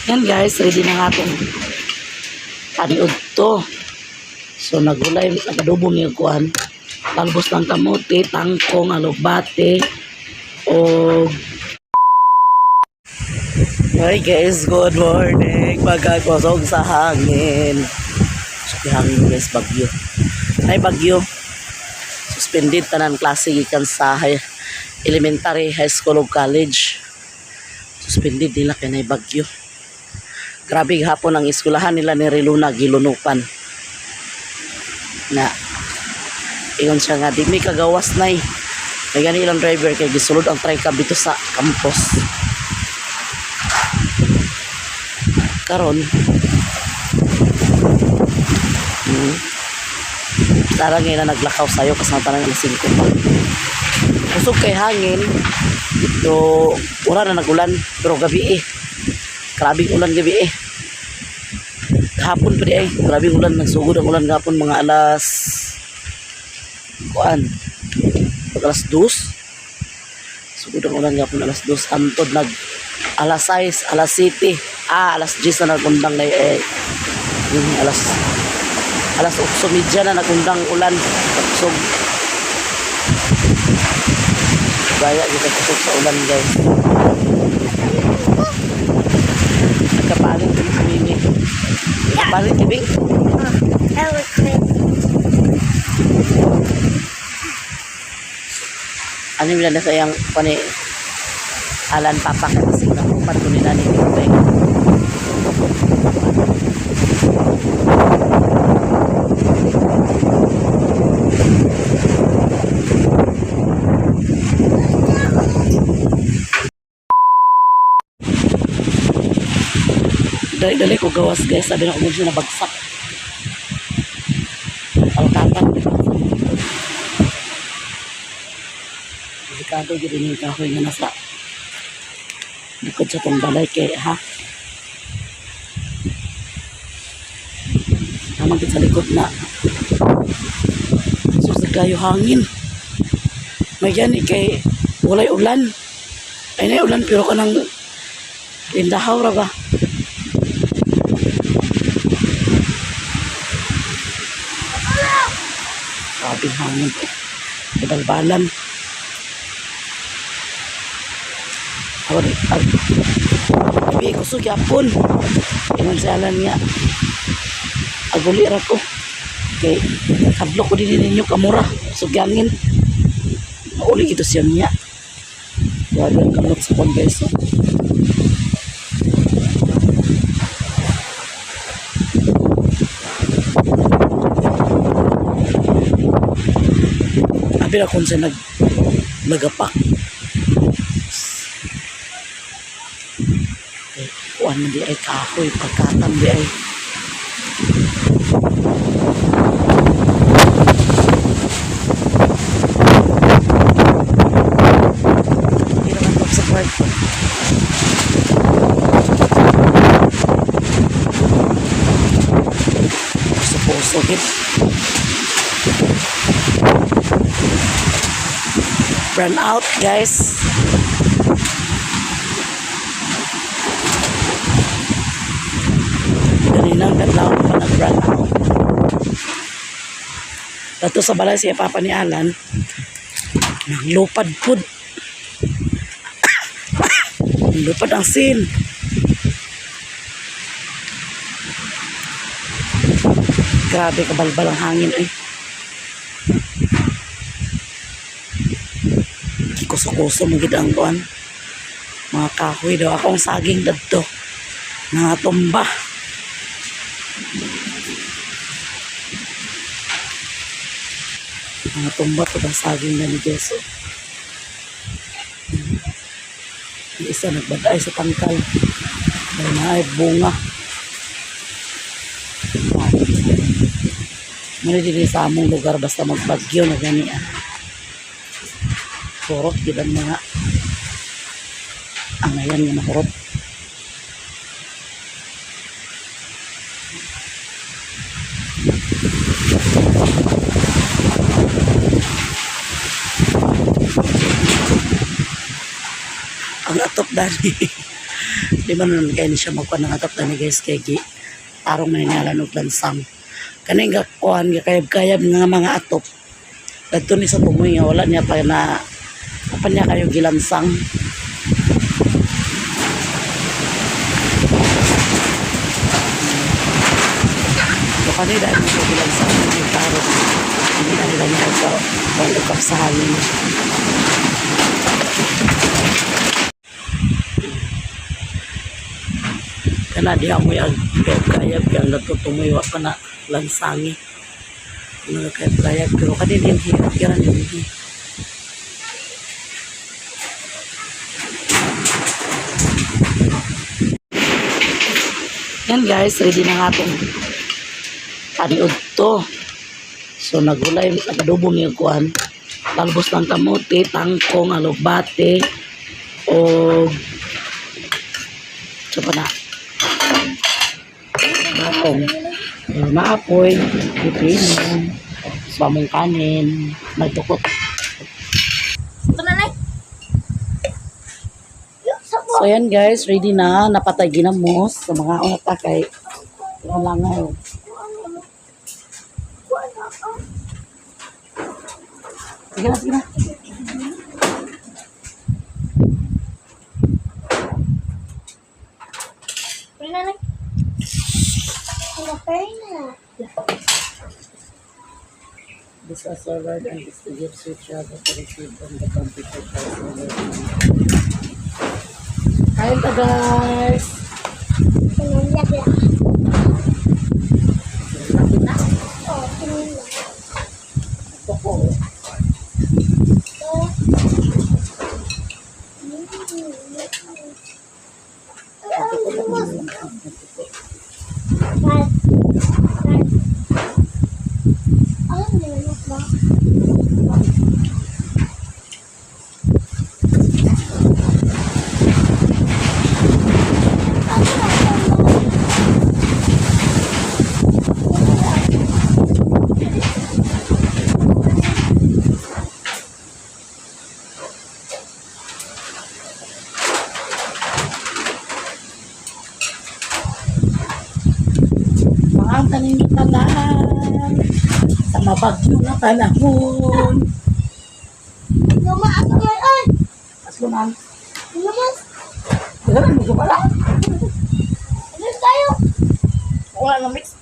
Yan guys, ready na nga itong paniud to. So nagulay, nagadubo mi og kuan. Talbos ng kamote, tangkong, alugbate, o. Hi guys, good morning. Pagkakosog sa hangin. So, hangin guys, bagyo. Ay, bagyo. Suspended tanan klase gikan sa high, elementary, high school ug college. Suspended nila kay nay bagyo. Grabe hapon ang eskwelahan nila ni Riluna gilunupan. Na ingon siya nga di mi kagawas nay. Kay gani ilang driver kay gisulod ang tricab dito sa campus. Karon tara ngayon na naglakaw sayo kasama tanang alas 5 pa. Kusog kay hangin. So, wala na nagulan pero gabi eh. Grabing ulan gabi eh. Hapon pa di ay. Grabing ulan. Nagsugod ang ulan gapon mga alas kuan. Pag alas 2. Sugod ang ulan gapon alas 2. Hantod nag alas 6, alas 7. Ah, alas 10 na nagundang na eh. Yung alas alas 8:30 na nagundang ulan. Kusog. Gaya kita kusog sa ulan, guys. Nagkapalit ko si Mimi. Nagkapalit, Kibing? Elephant. Ano yung na sa iyang kani Alan Papa kasi nakupan ko nila ni Big. Dali-dali ko gawas, guys. Sabi na ko muna nabagsak. Alkatan. Delikado gyud ini kahoy nga nasa likod sa tong balay kay ha. Naman sa likod na. So sa kayo hangin. May gani kay walay ulan. Ay na ulan pero kanang lindahaw ra ba? Grabe hangin. Kabalbalan. Ako rin. Abi ko sugyapon. Ingon si Alan nga. Aguli ra ko. Kay hadlok ko din ninyo kamura. Sugyangin. Mauli gito siya niya. Grabe ang kamot sa kwan, guys. Oh. Abi ra kung siya nagapak. Kay kuan man di ay kahoy pagkatan di ay. Hindi naman sa park. Puso-puso gid. Run out, guys. Kaninang kadlaw pa nag-run out. Dato sa balay siya papa ni Alan, naglupad pud. Lupad ang sin. Grabe kabalbal ang hangin eh. Kuso-kuso mo gid ang kuan. Mga kahoy daw akong saging dadto. Mga tumba. Mga tumba to ang saging na ni Jesu. Yung isa nagbaday sa tangkal. May na ay bunga. Muna dito sa among lugar basta magbagyo na gani ah. Kurot gid ang mga angayan nga makurot. Ang atop dani. Di man nun kay ni siya magkuan ng atop ni guys, kay gi tarong na niya og lansang. Kaning gakuan, gakayab-kayab nga mga atop. Kadto ni sa tumoy nga wala niya pa na pa niya kayo gilansang. So kanila ay mga gilansang ng tarong. Hindi na nila niya ka wala sa hangin. Kana diha mo ang kayab-kayab kaya ang natutumoy wa pa na lansangi. Mga kayab-kayab pero kani din hi kira din hi. Yan guys, ready na nga itong paniud to. So nagulay, nagadubo mi og kuan. Talbos ng kamote, tangkong, alugbate, o so pa na. Atong maapoy, pipino, bamong kanin, nagtukot. Ito na, Nay. So yan guys, ready na. Napatay ginamos sa mga una kay wala nga oh. Sige na, sige na. Pwede na, Nay. Ano, na. This was served and is the gift which you have received from the computer person. Kain ta guys! Sinulak lang. Lapit na. Oh, sinulak. Toko. Mga tanin tanan sa mabagyo nga panahon. Aslo man. Wala mo pala. Wala na mix.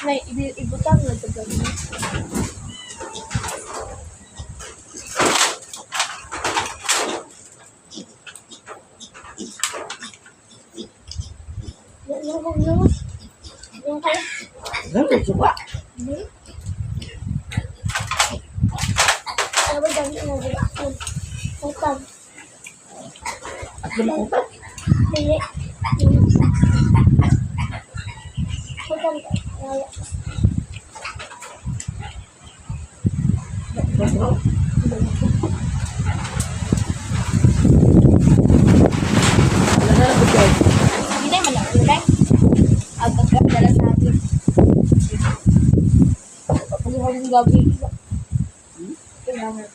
Nay, ibutang na ito gawin. Yung kayo. Wala mo suka. Sabi dami na diba? Utang. Aslo man utak. Dili. Utang. Wala na lang guys. Hindi man lang. Hindi. Agad dala sa atin. Pag gabi. Kailangan.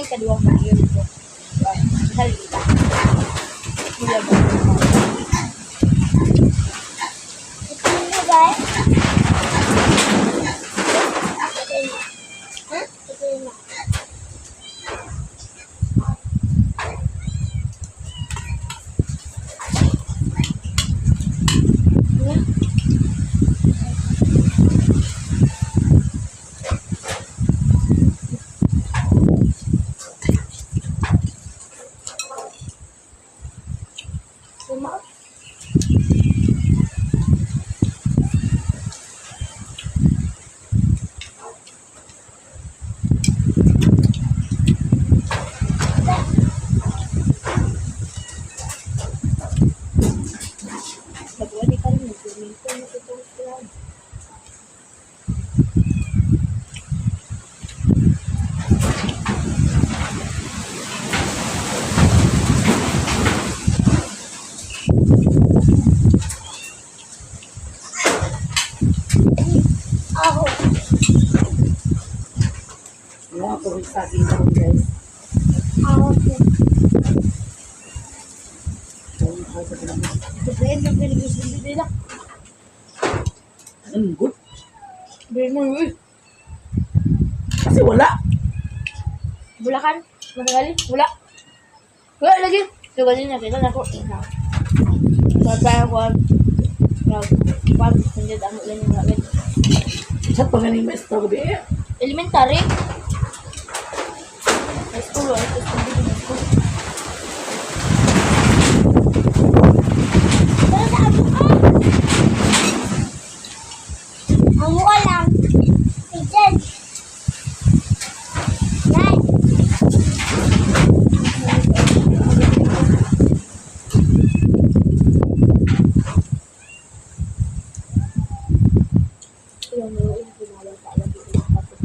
kaduwang bagyo dito. Sa Lita. Wala ba? Ito na ba? Ha? Ito na. Suma. Pag-wali ka rin, nag-swimming pool, natutulog ko lang. Ako. Wala ko rin saging karon, guys. Ako. Sabihin ng pinag-usunod nila. Ang good. Sabihin mo, uy. Kasi wala. Bulacan, Matagali, wala. Wala lagi. So, ganun na, kita na ako. Pagkaya ko, pag, hindi amo lang yung gamit. Sa panganing maestro gabi eh. Elementary. High school, wala. High school, high school. Pero sa amo ka. Amo ka lang. Teacher. Nay. Yung mga yung pinawala lagi yung kapit.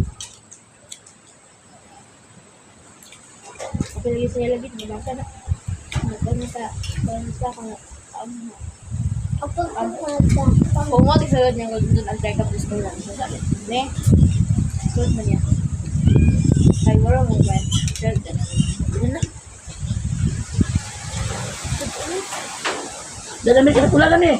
Okay, lagi saya lagi, nabasa na. Nabasa sa, nabasa ka na, ano na. Ako kumata. Kung mo tisulod niya, kung doon ang check up school lang. So, sabi, ne, sulod man niya. Ay, wala mo ba? Sulod ka na. Ganun na. Dala mi kasi pula lami.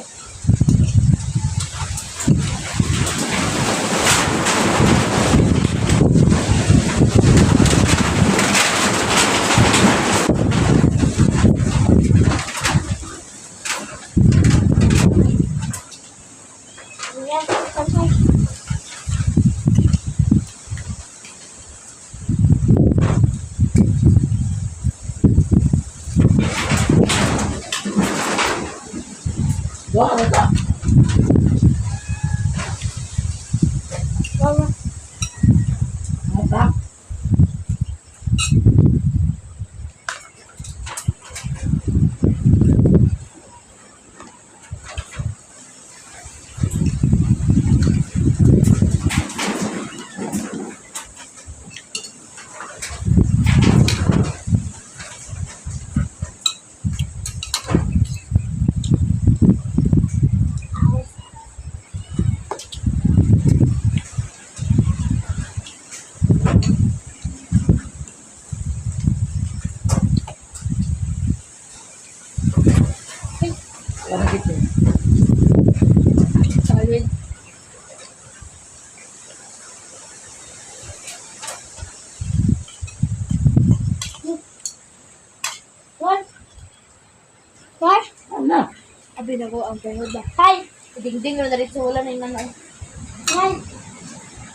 Yan, kamay. Wa ka ta. Mama. Mata. Wala gid. Solid. One. One. Ana. Abi na ko ang tuhod ba. Hi. Dingding na dito, wala na yung nanay. Hi.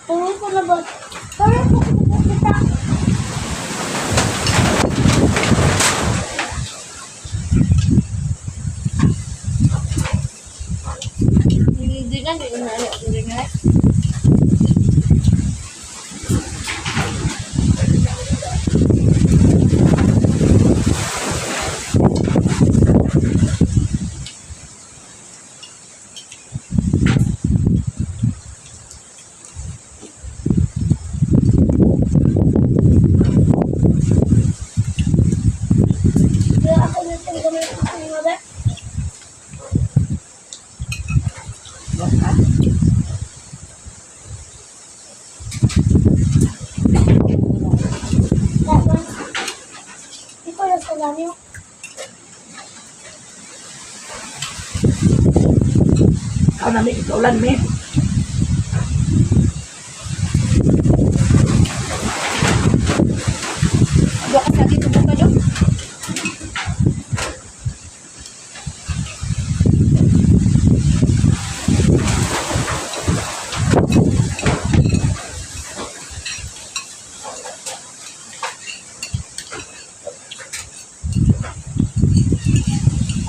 Tungod ko na ba? Parang ko kita. Hindi na, hindi na, hindi na. gani oh. Ikaw na mi, ikaw lan mi. Dua ka sagit ka jo.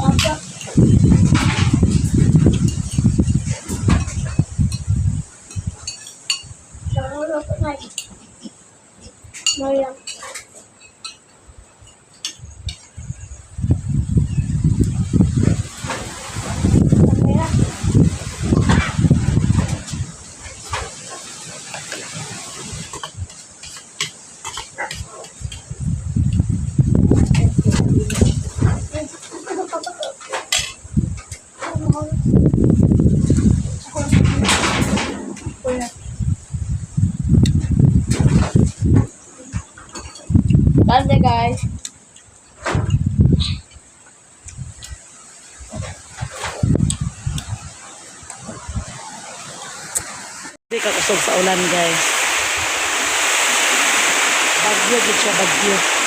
Apa? Sarap na. Mayang. Kamera. Bye guys. Hindi ka kusog sa ulan, guys. Bagyo gid siya, bagyo.